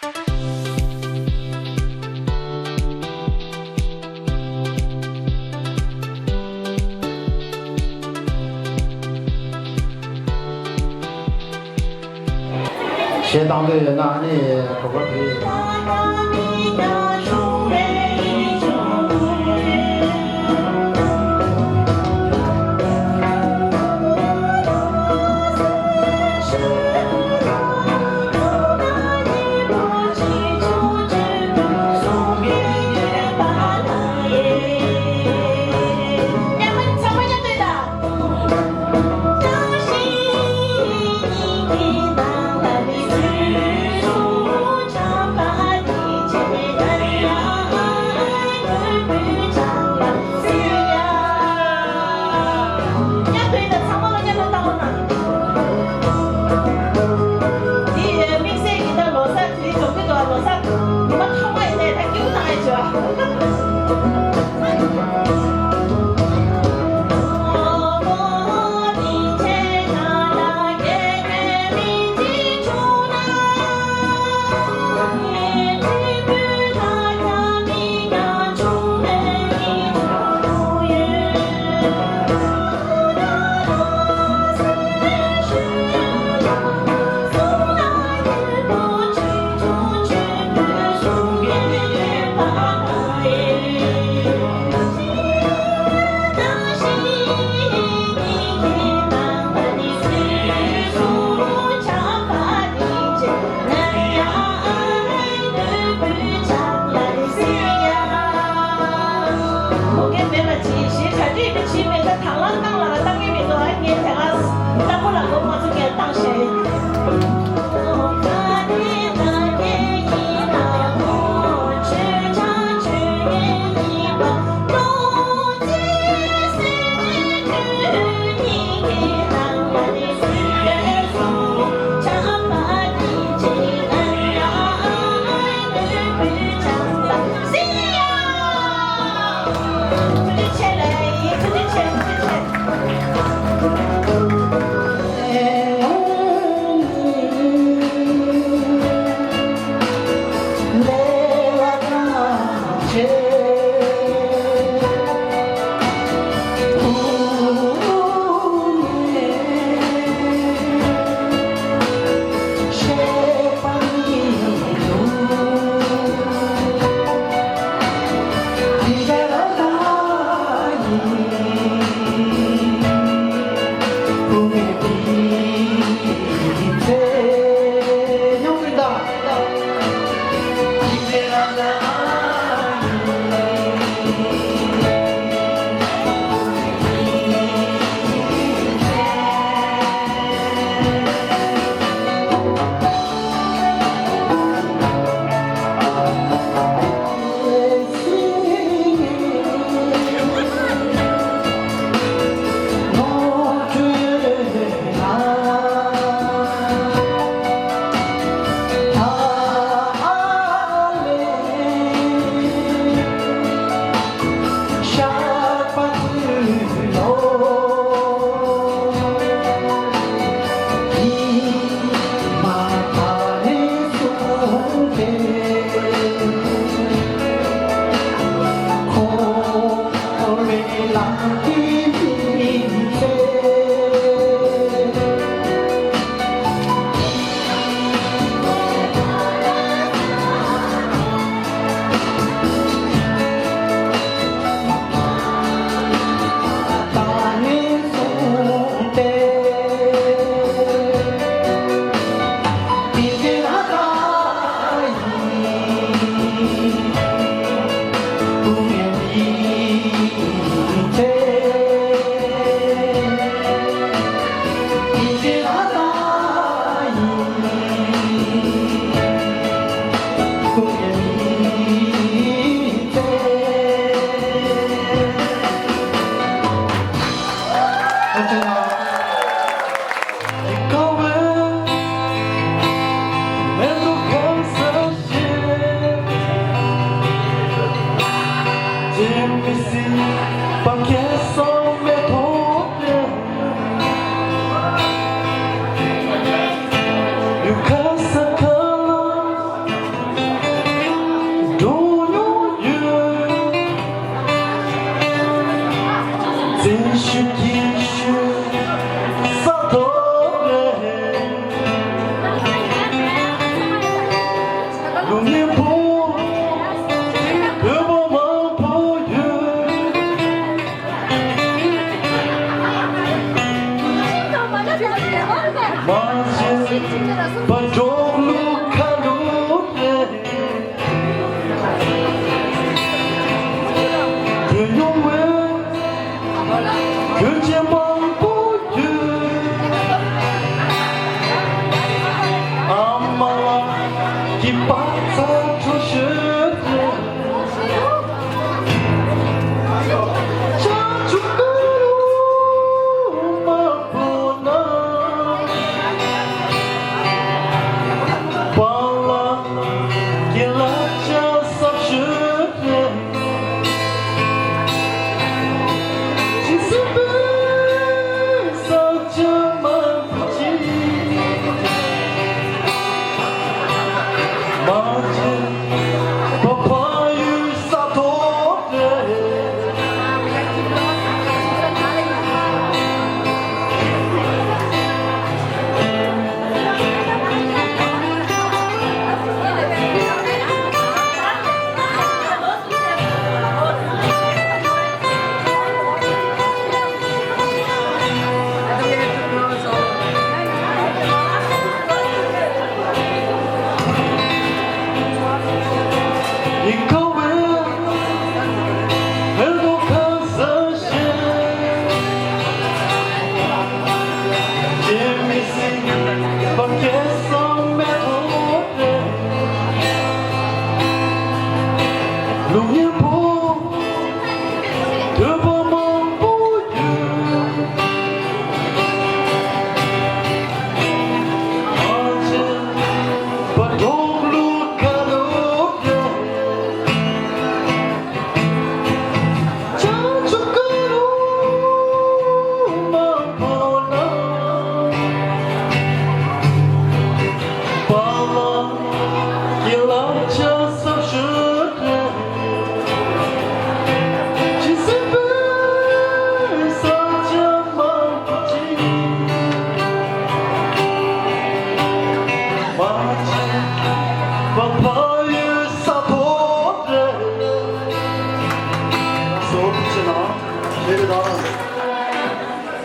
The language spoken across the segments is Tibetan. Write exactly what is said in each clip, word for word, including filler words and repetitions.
གཞས་བཏང་འདོད་ཡོད་ན་ཨ་ནི་གོ་སྐབས་དེ།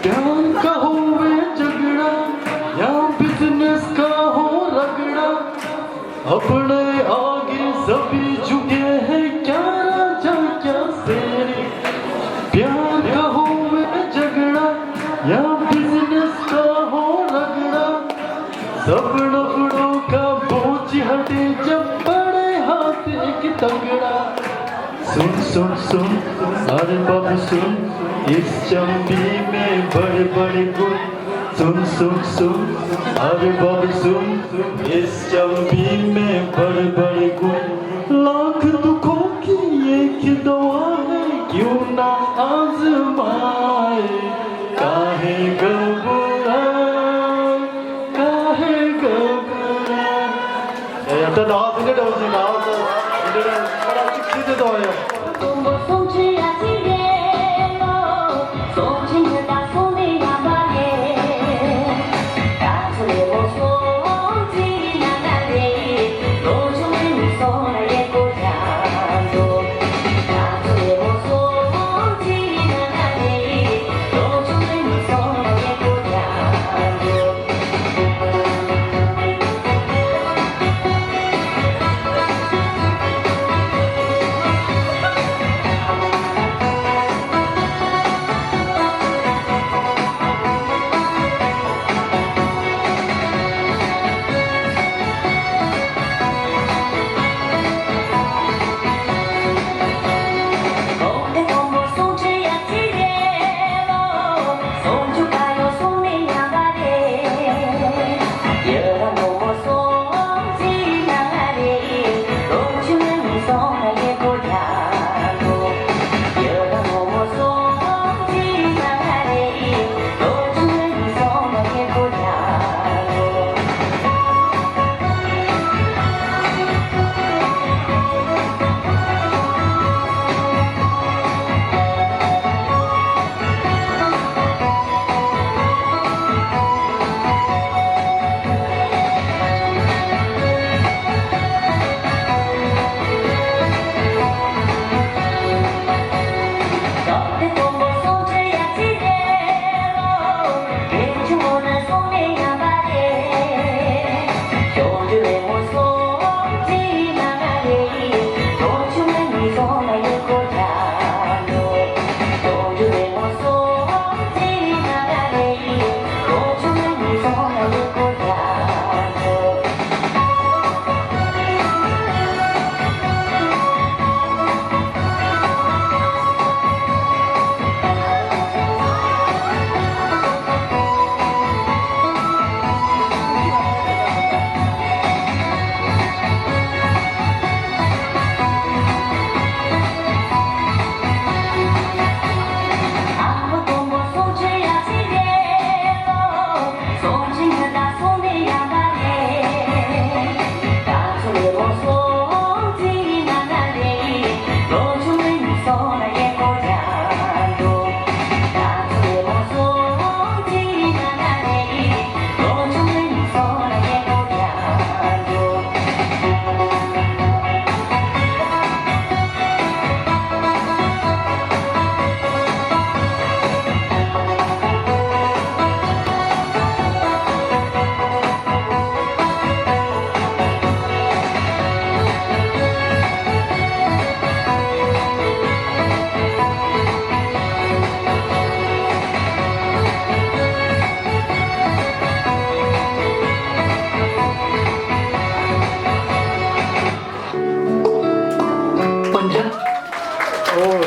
प्यार का होवे झगड़ा या बिजनेस का हो रगड़ा, अपने आगे सभी झुके हैं, क्या राजा क्या शेर। प्यार का होवे झगड़ा या बिजनेस का हो रगड़ा, सब लफड़ों का बोझ हटे जब पड़े हाथ एक तगड़ा। सुन सुन सुन, अरे बाबू सुन, इस चंबी में बड़े बड़े गुण। सुन सुन सुन, अरे बाबू सुन, इस चंबी में बड़े बड़े गुण। लाख दुखों की एक दवा है, क्यों ना आजमाए। काहे घबराए, काहे घबराए। ཡ་ད་ནང་འདི་འདྲ་འདྲ་བོ་ཞིག་ནང་ད་འདི་འདྲ་འདྲ་ཅིག་ཁྱི་དེ་དང་ཡ།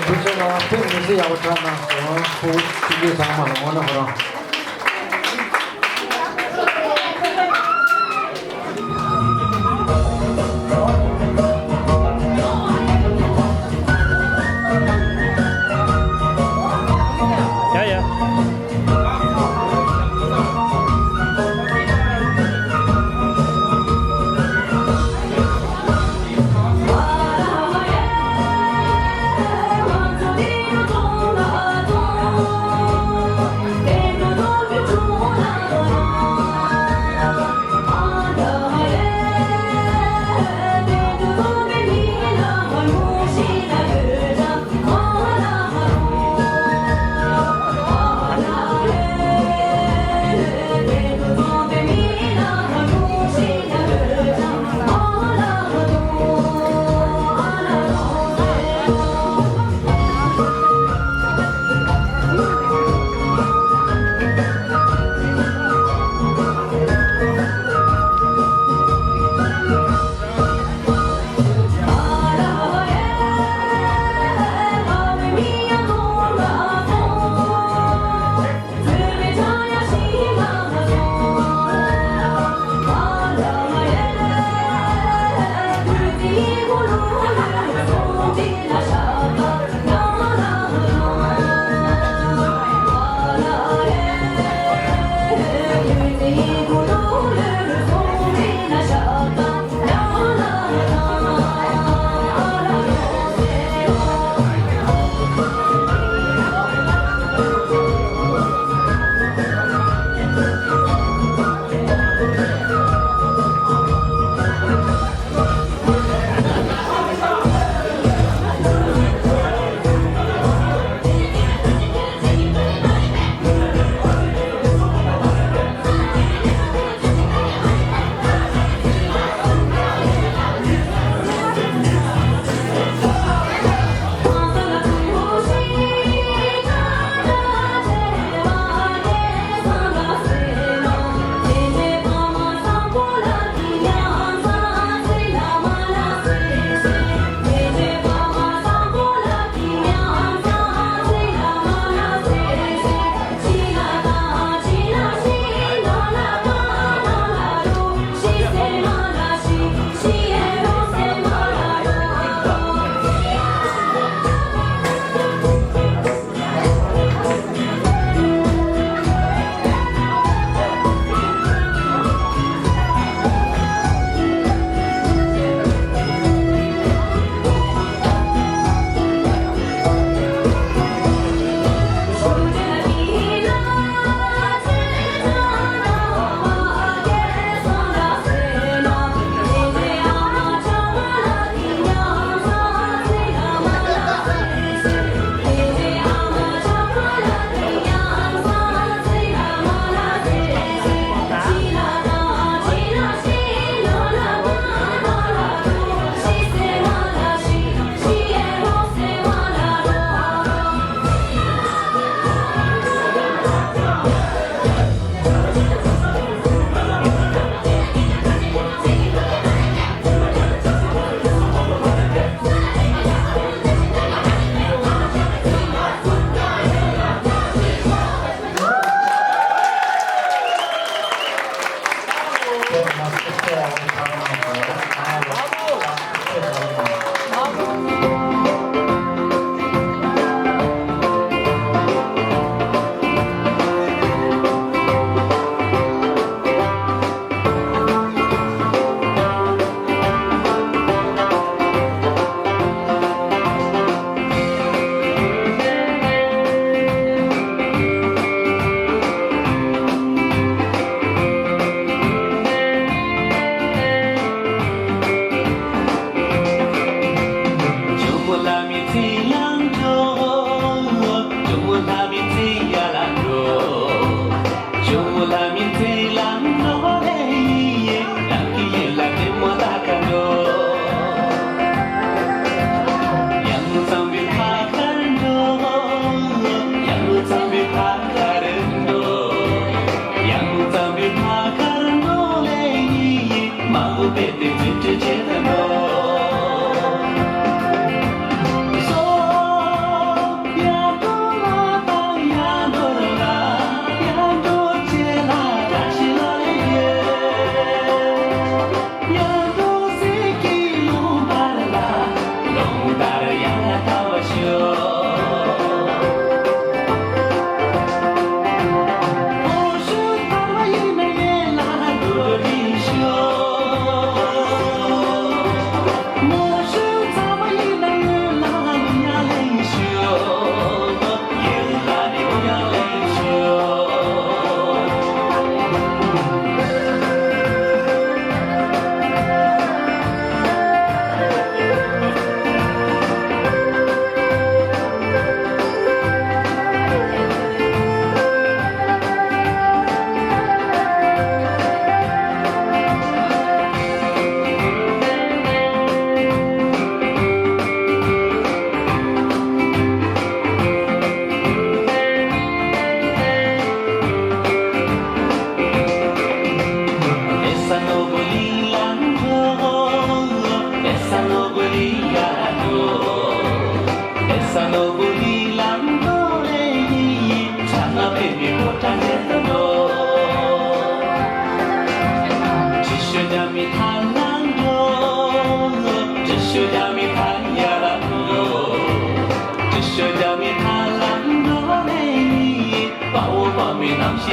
ཐུགས་རྗེ་གནང་། དཔེ་མི་སྲིད་ཡག་པོ་འཁྲབ་གནང་སོང་། ཁོང་ཆེ་ཆུང་ཚང་མ་ལ་ངོ་ན་ཁོ་རང་། ཡ་ཡ།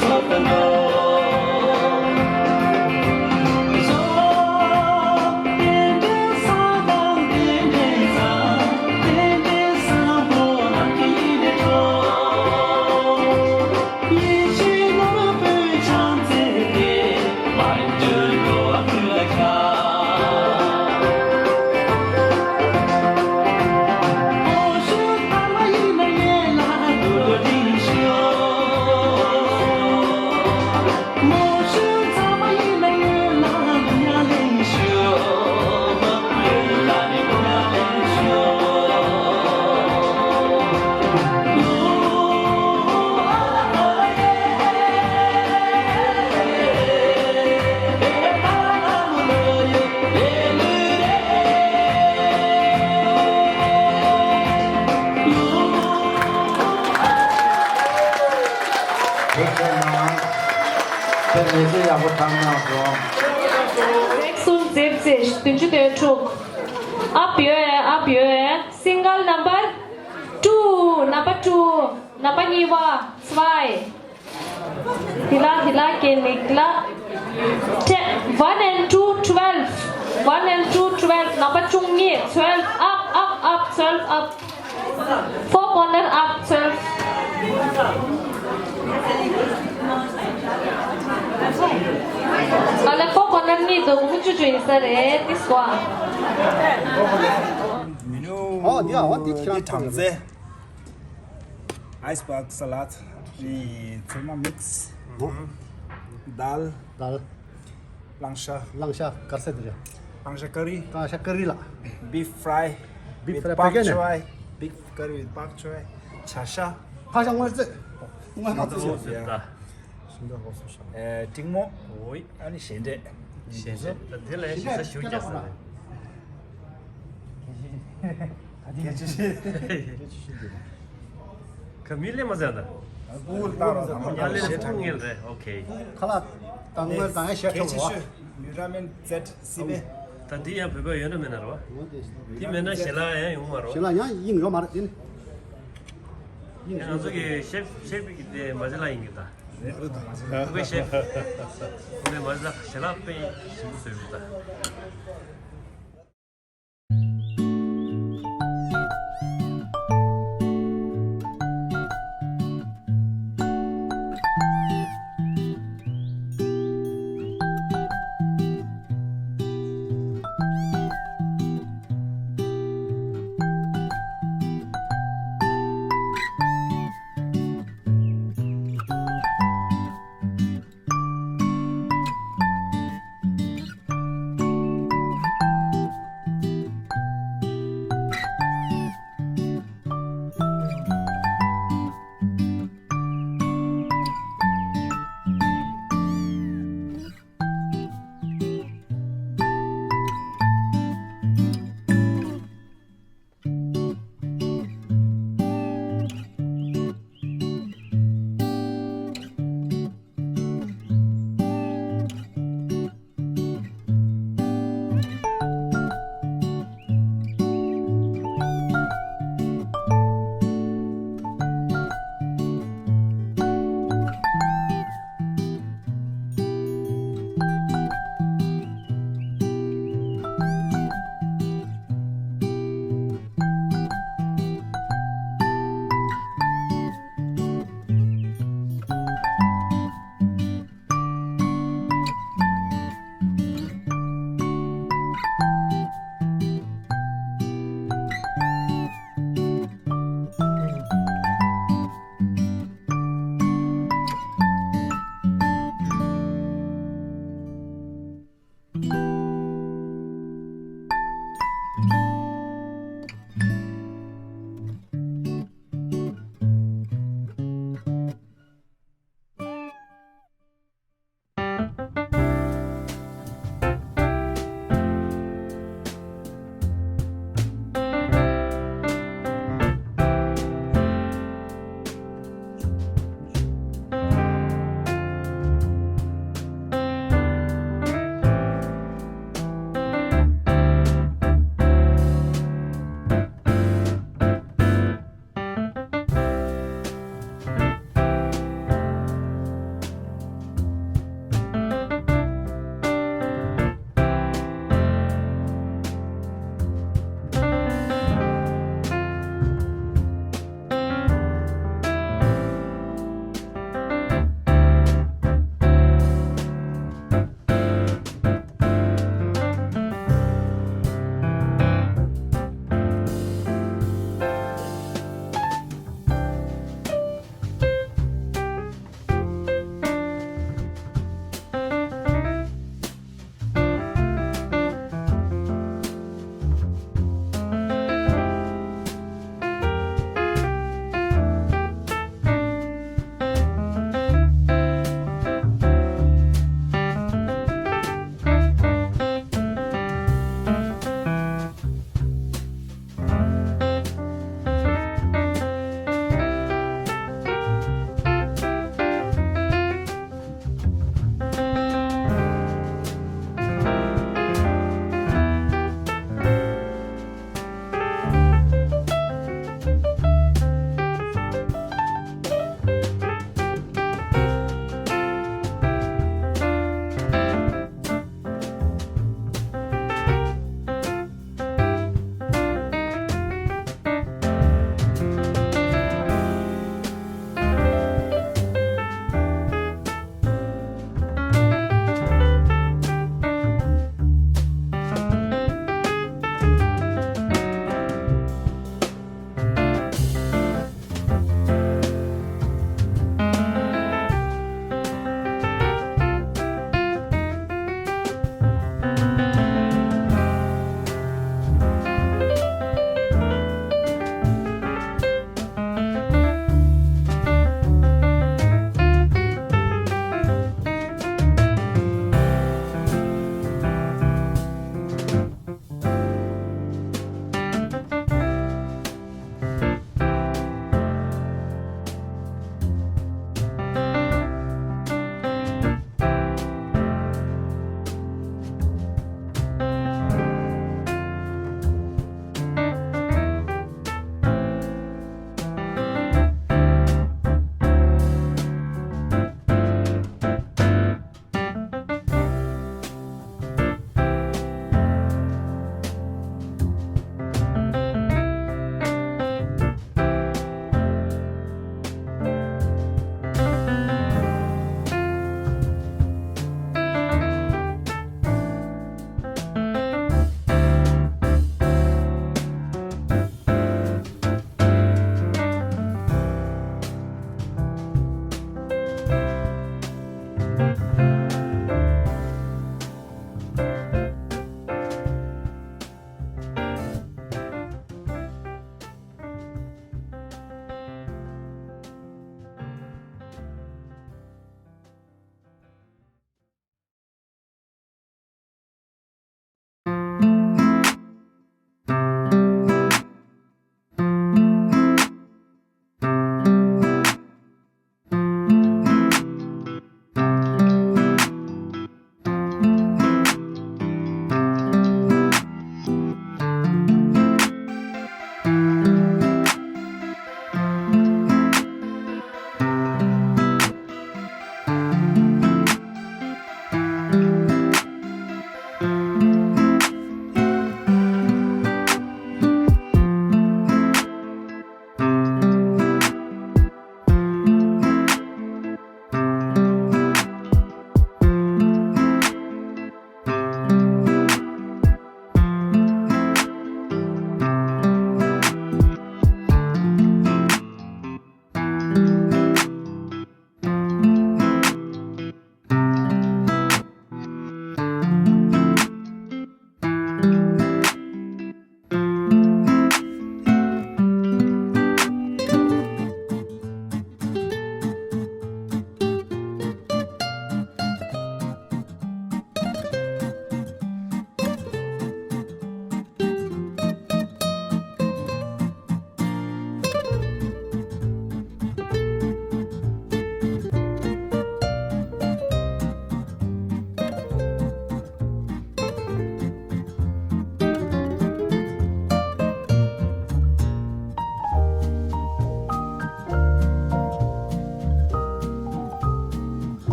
ཐུགས་རྗེ་གནང་། ཁྱེད་ལས་བྱེད་ཡག་པོ་ཐག་གནང་སོང་། ལེགས་སོ། ཙེབ་ཙེ་བདུན་ཅུ་དོན་དྲུག་ཨབ་ཡོད་ཨེ། ཨབ་ཡོད་ཨེ། སིང་གལ་ནམ་བར་ཊུ། ནམ་བར་ཊུ། ནམ་བར་གཉིས་པ་ཚ་བའི། དེ་ལ་དེ་ལ་ཀེ་ནིག་ལ། One and two, twelve. One and two, twelve. ནམ་བར་བཅུ་གཉིས། Twelve up, up, up, twelve up. Four corner up, twelve. ཨ་ལེ། Four corner གཉིས་འདུག་མི་བཅུ་བཅུ་ཡིན་ས་རེད། This one. ཨོ་འདི་ཨ་འདི་ཁྱེད་རང་ཐང་མཛེས། Ice berg salad. ཚོད་མ་མིག་སི། དཱལ། དཱལ། གླང་ཤ། གླང་ཤ་དཀར་ཟས་དེ་རེད། གླང་ཤ་ཀ་རི། གླང་ཤ་ཀ་རི་ལ། Beef fry. Beef with fry pak choi. Beef curry with pak choi. ཆ་ཤ། ཕག་ཤ་སྔོ་ཚོད། སྔོ་ཚོད་ཡ། ཤིང་ཏོག་ལོག་སུ་ཤ། ཨེ་ཀྲིང་མོ། ཨོའི། ཨ་ནི་ཞལ་འབྲས། ཞལ་འབྲས། ད་དེ་ལ་ཞེ་ས་ཞུ་རྒྱག་ས་རེད། གལ་ཆེ་ཤོས། གལ་ཆེ་ཤོས་དེ། ཁ་མི་ལེ་མ་ཟ་ད། སྤུ་གུ་ལྟ་རོགས་དང་། ཡ་ལེ་སྤུ་གུ་ངེལ་རེད། ཨོ་ཁེ། ཁ་ལག་དང་མོས་དང་ཡ་ཞལ་གལ་ཆེ་ཁྲོ་བ། ཤོས་མི་ར་མེན་ཛེད་སི་པེ། ད་འདི་ཡང་བོད་པ་ཡོད་ན་མེད་ན་རེད་བ། འདི་མེད་ན་ཞལ་ལག་ཡང་ཡོང་མ་རེད་བ། ཞལ་ལག་ཡང་ཡིན་ཡོད་མ་རེད་དེ་ནི། ཡིན་ང་ཚོ་གི་ཤེབ་ཤེབ་ཀྱི་དེ་མ་ཅི་ལ་ཡིན་གི་ད། ཁོ་གི་ཤེབ་ཁོ་གི་མ་ཅི་ལ་ཞལ་ལག་དཔེ་ཞིམ་པོ་བཟོས་འདུག་ད།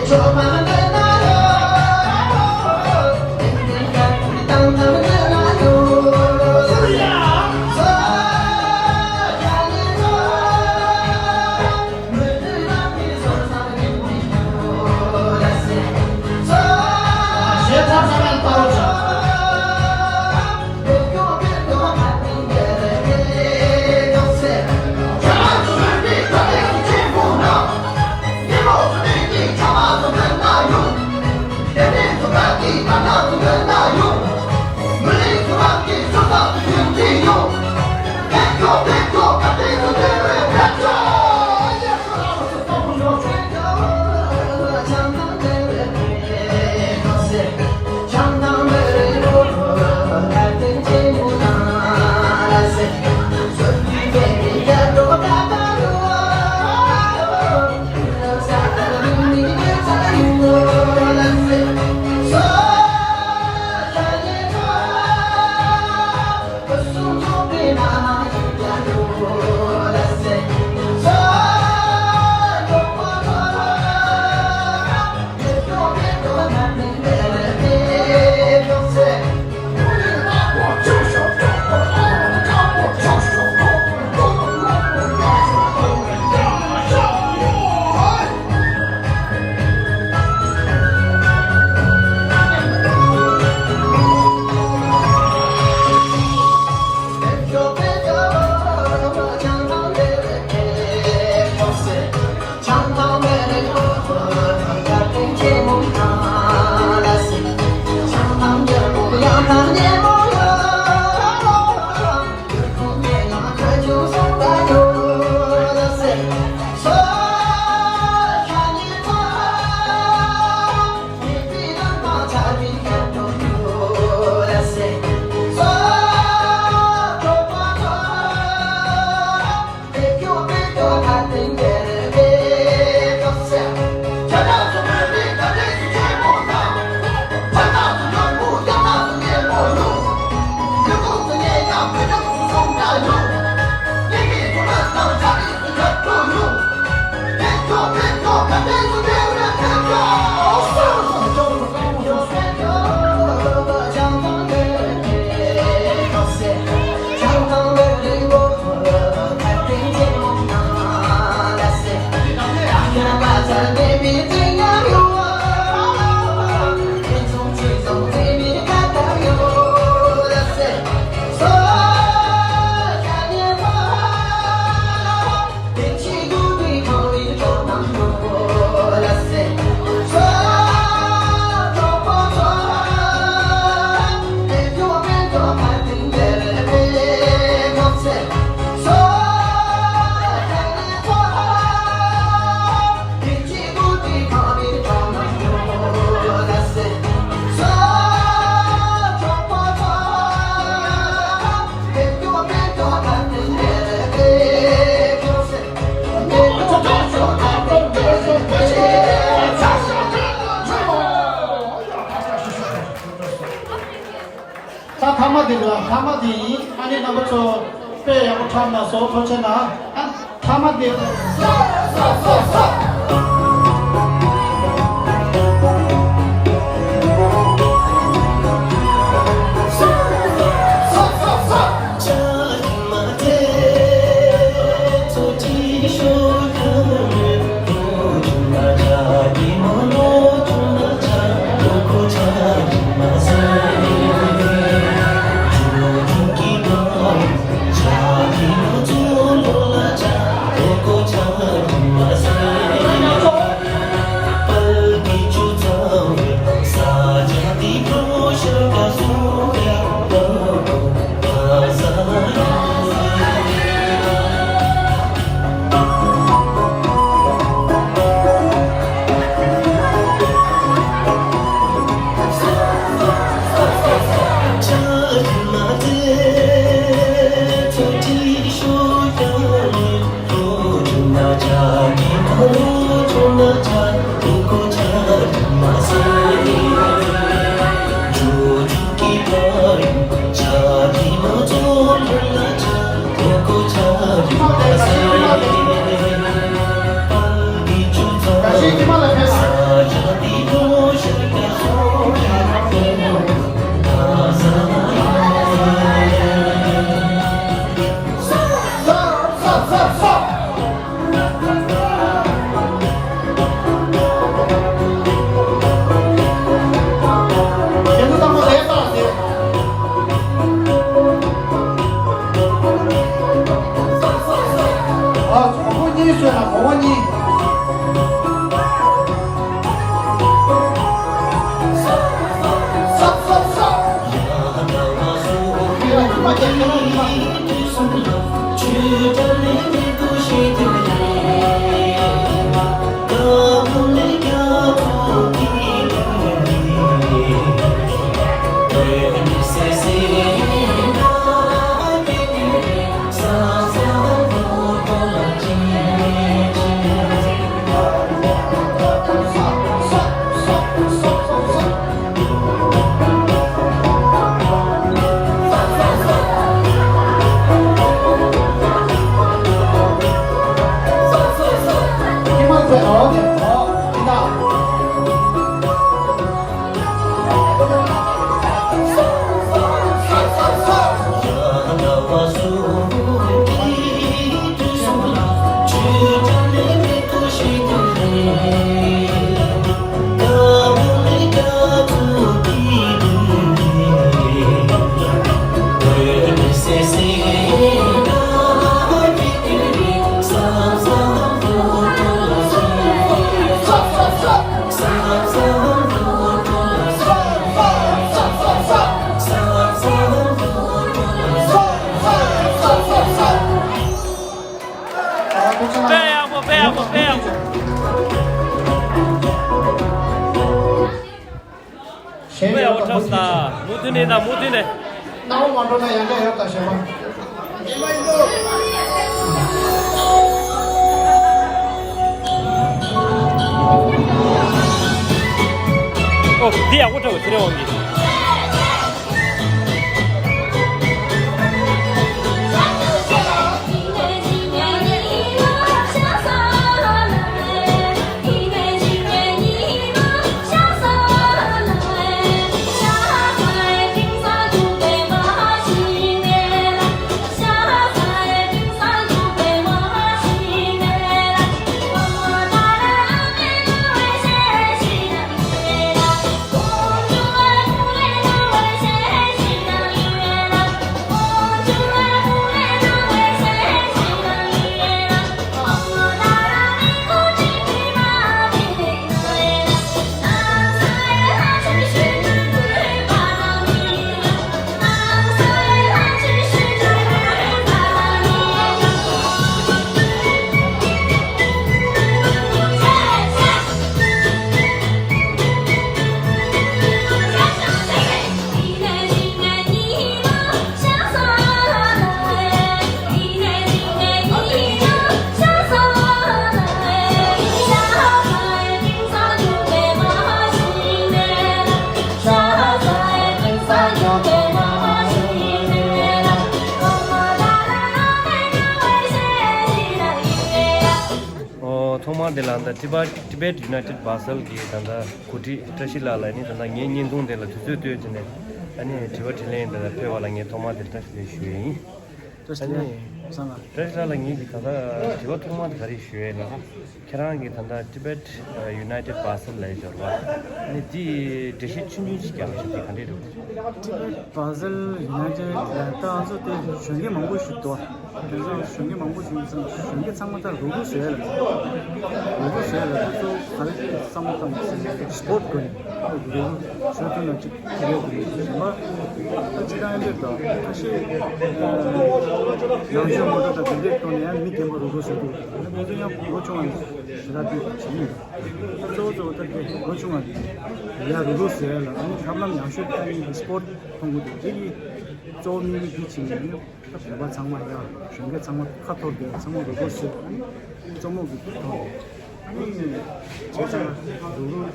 ད་ཐ་མ་དེ་ལ་ཐ་མ་དེ་ཡིན། ཨ་ནི་རྣམ་པ་ཚོ་དཔེ་ཡག་པོ་འཁྲབ་གནང་སོང་། ཐུགས་རྗེ་གནང་། ཨ་ཐ་མ་དེ་ལ། ཁྱེད་ཡག་པོ་འཁྲབ་སོང་། མུ་མཐུད་ནས་ད་མུ་མཐུད་ནས། སྣང་བ་མ་འགྲོ་ན་ཡང་བསྐྱར་ཡོད་ད་ཞེས་པ། ཨོ། འདི་ཡག་པོ་འཁྲབ་པ་ཚེ་རིང་དབང་གིས། ཨོ། ཐོག་མར་དེ་ལ་ད་Tibet Tibet United Basel གི་ད་ད་གོ་སྒྲིག་བཀྲ་ཤིས་ལགས་ལ་ནི་ད་ད་ངའི་བརྙན་ཐུང་དེ་ལ་དུས་ཚོད་བཏོན་བྱས་ནས་ཨ་ནི་དྲི་བ་དྲིས་ལན་དེ་ལ་ཕེབས་པ་ལ་ངས་ཐོག་མར་དེ་བཀྲ་ཤིས་བདེ་ལེགས་ཞུ་ཡས་ཡིན། བཀྲ་ཤིས་བདེ་ལེགས། བཀྲ་ཤིས་ལགས་ལ་ངས་ཀྱི་ད་ལྟ་དྲི་བ་ཐོག་མ་དེ་ག་རེ་ཞུ་ཡས་ན། ཁྱེད་རང་གི་ད་ལྟ་Tibet United Basel ལབ་ཡས་ཡོད་རེད་པ། ཨ་ནི་དེ་འགྲེལ་བཤད་ཆུང་ཆུང་ཞིག་རྒྱག་པ་ཞིག་དེ་ག་འདྲས་རེད། Tibet Basel United ལ་ད་ང་ཚོ་དེ་གཞོན་སྐྱེས་མང་པོ་ཞིག་འདུག་དེ་ཚོ་གཞོན་སྐྱེས་མང་པོ་ཞིག་ཡོད་ཙང་གཞོན་སྐྱེས་ཚང་མ་ད་རུག་རུག་བཟོས་ལ། རུག་རུག་བཟོས་ལ་དེ་ཚོ་ག་རེ་བསམ་བློ་བཏང་སྤོར་དགོས་ནས་རུག་རུག་བཟོས་ཐུབ་ན་ཅིག་དེ་རེད་འདུག་གཞན་པ་ད་ཅི་ད་ཨེ་འདྲས་དང་ཁ་ཤས་ནང་ཆོས་ངོ་སྤྲོད་དང་དེ་འདྲས་གཏོང་ནས་ཡང་མི་རྒན་པ་རུག་རུག་བཟོས་འདུག་ད་དེ་ཚོ་ཡང་ལོ་ཆུང་བ་ཞེ་དྲག་དེ་བྱེད་ཀྱི་མི་འདུག་གཙོ་བོ་གཙོ་བོ་ད་དེ་ལོ་ཆུང་བ་དེ་ཡང་རུག་རུག་བཟོས་ལ་ཨ་ནི་ཐབས་ལམ་ཡག་ཤོས་ད་ཨེ་འདྲས་སྤོར་གཏོང་དགོས་འདུག་དེ་གི་གཙོ་བོ་དམིགས་ཡུལ་དེ་བྱེད་ཀྱི་མི་འདུག་ད་བོད་པ་ཚང་མ་ཡང་གཞོན་སྐྱེས་ཚང་མ་ཁ་འཐོར་དེ་ཚང་མ་རུག་རུག་བཟོས་ཨ་ནི་གཙོ་མོ་གི་ཐོག་ཨ་ནི་བྱས་ཙང་རུག་རུག་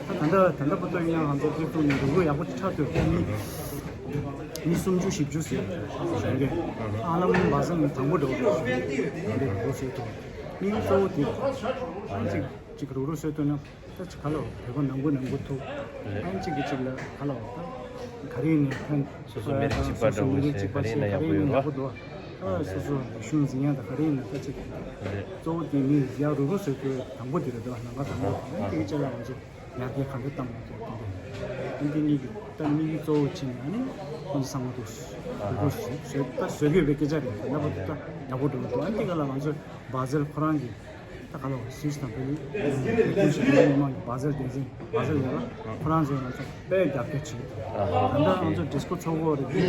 ད་ད་ལྟ་ད་ལྟ་བར་དུ་ཡིན་ཡང་ང་ཚོ་སླེབས་དུས་ནས་རུག་རུག་ཡག་པོ་ཆགས་འདུག་མི་མི་སུམ་ཅུ་བཞི་བཅུ་ཟིན་གཞོན་སྐྱེས་ཨ་ལམ་བ་སང་དང་པོ་འགྲོ་གཞོན་སྐྱེས་རུག་རུག་བཟོས་འདུག་མི་གཙོ་བོ་དེ་ཨ་ནི་ཅིག་ཅིག་རུག་རུག་བཟོས་འདུག་ན། ད་ཅིག་ག་ལ་བོད་པ་ནང་ཁུལ་ནང་ཁུལ་ཐུག་ཨང་གཅིག་གིས་གཅིག་ལ་ག་ལ་བ་ད་ག་རེ་ཡིན་ནའི་ཕན། སོ་སོ་མི་རིགས་གཅིག་པ་འདྲ་བོ་ཞིག་ག་རེ་ཡིན་ན་ཡག་པོ་ཡོད་རེད་བ། ད་སོ་སོ་རིག་གཞུང་འཛིན་ཡ་ད་ག་རེ་ཡིན་ན་ད་ཅིག་གཙོ་བོ་དེ་མི་ཡག་རུག་རུག་བཟོས་དུས་དང་པོ་དེ་རེད་ད་ནམ་མཁའ་དང་པོ་ཨང་དེ་གི་ཅག་ལ་ང་ཚོ་ཡར་རྒྱས་ག་འདྲ་བཏང་མ་ཐུབ་དེ་འདྲ་ཨང་དེ་གཉིས་ཀྱི་ད་གཉིས་ཀྱི་གཙོ་བོ་ཕྱིན་ནས་ཨ་ནི་ཁོང་ཚོ་ཚང་མ་འདུག་རུག་རུག་བཟོས་ད་བཟོས་དགོས་པའི་སྐད་ཆ་རེད་ད་ལྟ་བར་དུ་ད་ཡག་པོ་འགྲོ་གི་འདུག་ཨང་དེ་ག་ལ་ང་ཚོ་བྷ་ཟེལ་ཁོ་རང་གི་ད་ག་ལ་བ་སུད་སི་དང་བོད་ཡིག་ཀུན་ཞིག་བོད་མི་མང་གི་བྷ་ཟེལ་སྡེ་ཚན་བྷ་ཟེལ་ཡོད་ལ་ཁོ་རང་ཚོས་ང་ཚོ་དཔེ་རྒྱབ་སྐྱོར་བྱེད་ད་ལྟ་ང་ཚོ་ཌི་སི་ཀོ་ཚོགས་པ་རེད་དེ་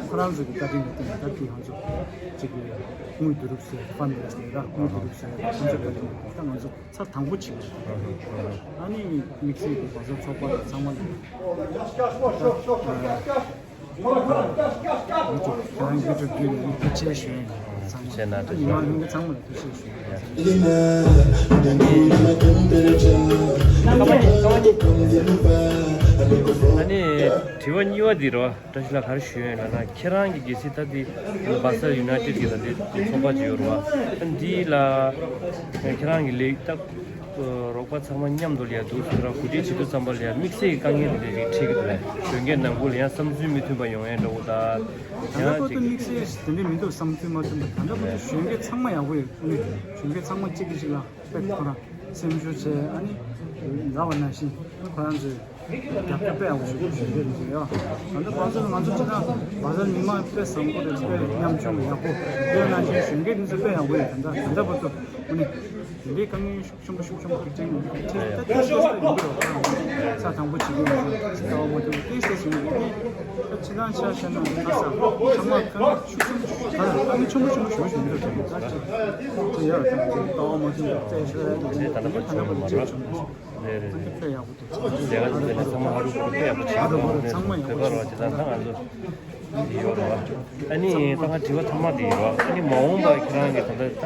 ཁོ་རང་ཚོ་གི་བཀའ་དྲིན་ལ་བརྟེན་ནས་ད་དེ་ང་ཚོ་ཅིག་གི་དངུལ་བསྡུ་རུབ་ཟེར་ཕན་རེས་ཟེར་ད་དངུལ་བསྡུ་རུབ་ཟེར་ཁོ་ཚོ་བཀའ་དྲིན་ལ་ད་ང་ཚོ་ཚར་དང་པོ་བྱེད་ཀྱི་ཨ་ནི་དམིགས་བསལ་གྱི་བྷ་ཟེལ་ཚོགས་པ་དང་ཚང་མ་ལ། ཁྱེད་རང་ཡུ་ཊུབ་བརྒྱུད་ནས་ཐུགས་རྗེ་ཆེ་ཞུ་ཡིན་ཚང་མ་ཆེ་ན་ཐུགས་རྗེ་ཆེ། མི་མང་ལྷན་རྒྱས་ཚང་མ་ལ་ཐུགས་རྗེ་ཆེ་ཞུ་ཡིན། ཨ་ནི་དྲི་བ་གཉིས་པ་འདི་རེད་བ། བཀྲ་ཤིས་ལགས་ག་རེ་ཞུ་ཡོད་ལབ་ན་ཁྱེད་རང་གི་གལ་སྲིད་ད་འདི་བྷ་ཟེལ་ཡུ་ནའི་ཊེཌ་གི་ད་འདི་ཚོགས་པ་ཅིག་ཡོད་རེད་བ། ཨ་འདི་ལ་ཁྱེད་རང་གི་ལས་ད། རོགས་པ་ཚང་མ་མཉམ་དུ་ལ་ཡ་འདུག་ཟེར་ར་གོ་སྒྲིག་བྱེད་དུས་ཙམ་པ་ལ་ཡ་དམིགས་བསལ་གྱི་དཀའ་ངལ་དེ་འདྲ་ཞིག་འཕྲད་ཀྱི་འདུག་ལས་གཞོན་སྐྱེས་ནང་ཁུལ་ལ་ཡང་བསམ་ཚུལ་མི་མཐུན་པ་ཡོང་ཡས་འདྲ་བོ་ད་ད་ལྟ་ཡང་བར་དུ་ཅིག་དམིགས་བསལ་དེ་འདྲ་མི་འདུག་བསམ་ཚུལ་མ་མཐུན་པ་ད་ལྟ་བར་དུ་གཞོན་སྐྱེས་ཚང་མ་ཡག་པོ་ཡོད་ཨ་ནི་གཞོན་སྐྱེས་ཚང་མ་གཅིག་གིས་གཅིག་ལ་དཔེ་ཁོ་རང་སེམས་ཤུགས་ཆེ་ཨ་ནི་ལབ་པ་ནང་བཞིན་ཁོ་རང་ཚོས་རྒྱབ་སྐྱོར་དཔེ་ཡག་པོ་ཞིག་གཞོན་སྐྱེས་འདི་ཚོ་ཡོད་ད་ལྟ་བར་དུ་ང་ཚོ་ཅི་ན་བར་དུ་མི་མང་དཔེ་བཟང་པོ་རེད་དཔེ་ཉམ་ཆུང་ཡག་པོ་དེ་ནང་བཞིན་གཞོན་སྐྱེས་འདི་ཚོ་དཔེ་ཡག་པོ་ཡོད་ད་ལྟ་ད་ལྟ་བར་དུ་ཨ་ནི་དེ་འདྲའི་དཀའ་ངལ་ཤུགས་ཆེན་པོ་ཤུགས་ཆེན་པོ་ཐེབས་ཀྱི་འདུག་ཏོག་ཙམ་ཡིན་གྱི་རེད་ས་དང་པོ་བྱེད་ཀྱི་ཡོད་ལྟ་བ་མ་ཐུབ་ཏོག་ཙམ་ཡིན་གྱི་རེད། ད་ཕྱི་ནང་ཆ་བཞག་ན་ཁ་ས་ཚང་མ་དཀའ་ངལ་ཤུགས་ཆེན་པོ་ད་དཀའ་ངལ་ཆེན་པོ་ཆེན་པོ་ཞེ་པོ་ཞིག་མི་འདུག་ད་ཅིག་ཅིག་ཡོད་ལྟ་བ་མ་ཐུབ་ཏོག་ཙམ་ཤོར་ཡ་འདུག་ད་ལྟ་བར་ཅིག་བྱུང་མ་སོང་། རེད་རེད་རེད། དཔེ་ཡག་པོ་འདུག་ལས་ཀ་ཚོ་དེ་ལ་ཚང་མ་ཧ་རུ་ཧ་རུ་དཔེ་ཡག་པོ་བྱེད་ཀྱི་འདུག་ཚང་མ་ཡག་པོ་བོད་པ་རོགས་ཇི་ལྟར་ད་ང་ཚོ་འདི་ཡོད་རོགས། ཨ་ནི་ད་ང་དྲི་བ་ཐོག་མ་དེ་ཡིན་རོགས། ཨ་ནི་མ་འོངས་པ་ཁྱེད་རང་གི་ད་ལྟ་ད་ད་ལྟ་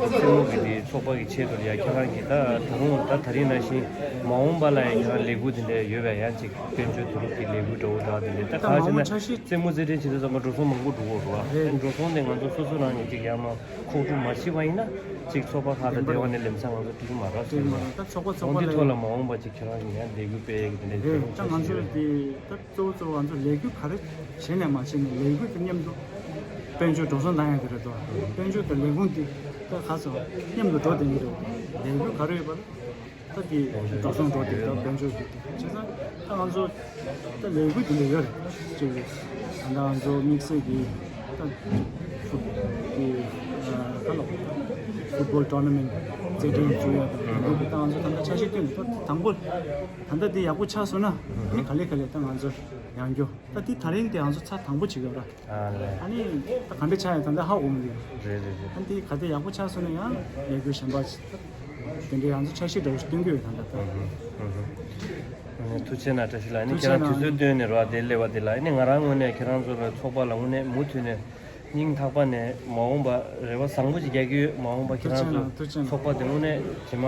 རྩེད་མོ་གི་དེ་ཚོགས་པ་གི་ཆེད་དུ་ཡ་ཁྱེད་རང་གི་ད་དུང་ད་ད་རིང་ནང་བཞིན་མ་འོངས་པ་ལ་ཡ་ཁྱེད་རང་ལས་འགུལ་དེ་འདྲ་ཡོད་པས། ཡང་ཅིག་དཔལ་འབྱོར་དུ་རུབ་ཀྱི་ལས་འགུལ་འདྲ་བོ་འདྲ་དེ་འདྲ་ད་ད་ག་མ་བྱས་འོངས་ན་འཆར་གཞི་རྩེད་མོ་རྩེད་འགྲན་བྱེད་དུས་ཙམ་པ་འགྲོ་སོང་མང་པོ་འགྲོ་གི་རོགས། ཨ་ནི་འགྲོ་སོང་དེ་ང་ཚོ་སོ་སོ་རང་ནས་ཅིག་ཡར་མར་ཁོག་སྒྲུབ་མ་བྱས་པ་ཡིན་ན་ཅིག་ཚོགས་པ་ཁག་དང་འབྲེལ་བ་ནས་ལམ་སང་ང་ཚོ་འགྲོ་གི་མ་རེད། ཚོགས་པ་ཚོགས་པ་འོ་འདི་ལ་ཐོག་ལ་མ་འོངས་པ་ཅིག་ཁྱེད་རང་གིས་ཡང་ལས་འགུལ་སྤེལ་ཡས་ཀྱི་དེ་འདྲའི་རེད། ད་ང་ཚོས་དེ་ད་གཙོ་བོ་གཙོ་བོ་ང་ཚོ་ལས་འགུལ་ག་རེ་བྱས་ནས་མ་བྱས་ནས་ལས་འགུལ་དེ་མཉམ་དུ་དཔལ་འབྱོར་འགྲོ་སོང་བཏང་ཡ་དེ་རེད་དོ། དཔལ་འབྱོར་དང་ལས་ཁུངས་དེ་ད་ག་ཚོད་མཉམ་དུ་འགྲོ་བསྡད་ཀྱི་རེད། ལས་འགུལ་ག་རེ་ཡོད་པ་ལ་ད་དེ་འགྲོ་སོང་འགྲོ་བསྡད་དོ། དཔལ་འབྱོར་གྱི་དེ་བྱས་ཙང་ད་ང་ཚོ་ད་ལས་འགུལ་དེ་འདྲ་ཡོད་རེད། ཅིག་ད་ང་ཚོ་དམིགས་བསལ་གྱི་ད་ཕུ་གི་ཨ་ཁ་ལོ་ཕུཊ་བོལ་ཊོར་ན་མེན་ཊི་རྩེད་འགྲན་བཙུགས་ཡ་དང་། རེད་རེད། ད་ང་ཚོ་ད་ལྟ་འཆར་གཞི་བཏིང་ནས་ད་དང་པོ་ད་ལྟ་དེ་ཡག་པོ་ཆགས་སོང་ན་ཨ་ནི་ག་ལེ་ག་ལེ་ད་ང་ཚོ་ཡང་རྒྱུ་ད་དེ་ད་རིང་དེ་ང་ཚོ་ཚར་དང་པོ་བྱེད་དགོས་ར། ཨ་ལས། ཨ་ནི་ད་ག་འདྲ་ཆགས་ཡོད་ད་ལྟ་ཧ་གོ་མི་འདུག་རེད་རེད་རེད། ཨ་ནི་དེ་ག་དེ་ཡག་པོ་ཆགས་སོང་ན་ཡང་ལས་འགུལ་གཞན་པ་ཞིག་དེ་འདྲའི་ང་ཚོ་འཆར་གཞི་འདྲ་བོ་ཞིག་བཏིང་གི་ཡོད་ད་ལྟ་ད། ཨ་ནི་ཐུགས་རྗེ་གནང་བཀྲ་ཤིས་ལགས། ཨ་ནི་ཁྱེད་རང་དུས་ཚོད་བཏོན་ནས་རོགས་དེ་སླེབས་པ་དེ་ལ། ཨ་ནི་ང་རང་ངོས་ནས་ཁྱེད་རང་ཚོ་ལ་ཚོགས་པ་ལ་དངོས་གནས་མུ་མཐུད་ནས་སྙིང་ཐག་པ་ནས་མ་འོངས་པ་རེ་བ་བཟང་པོ་ཞིག་རྒྱག་གི་ཡོད། མ་འོངས་པ་ཁྱེད་རང་ཚོ་ཚོགས་པ་དེ་དངོས་གནས་ཇེ་མ་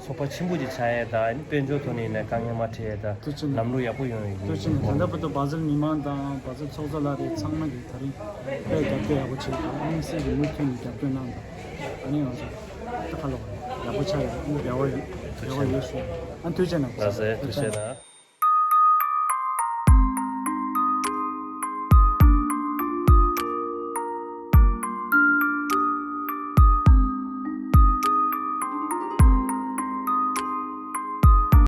ཚོགས་པ་ཆེན་པོ་ཅིག་ཆགས་ཡས་དང་། དཔལ་འབྱོར་ཐོག་ནས་ཡིན་ན་དཀའ་ངལ་མ་འཕྲད་ཡས་དང་། ཐུགས་རྗེ་གནང་། ལམ་ལུགས་ཡག་པོ་ཡོང་ཡས་ཀྱི། ཐུགས་རྗེ་གནང་། ད་ལྟ་བར་དུ་བྷ་ཟིལ་མི་མང་དང་བྷ་ཟིལ་ཚོགས་གཙོ་ལགས་རེད། ཚང་མ་གིས་ད་རིང་དཔེ་རྒྱབ་སྐྱོར་ཡག་པོ་བྱས་དང་། དམིགས་བསལ་གྱི་མུ་མཐུད་ནས་རྒྱབ་སྐྱོར་གནང་དང་། ཨ་ནི་ང་ཚོ་ད་ཁ་ལོ་ཡག་པོ་ཆགས་ཡོད། ཨ་ནི་རེ་བ་ཡོད། རེ་བ་ཡོད་ཞུ། ཨ་ཐུགས་རྗེ་གནང་། ལགས་སེ་ཐུགས་རྗེ་གནང་།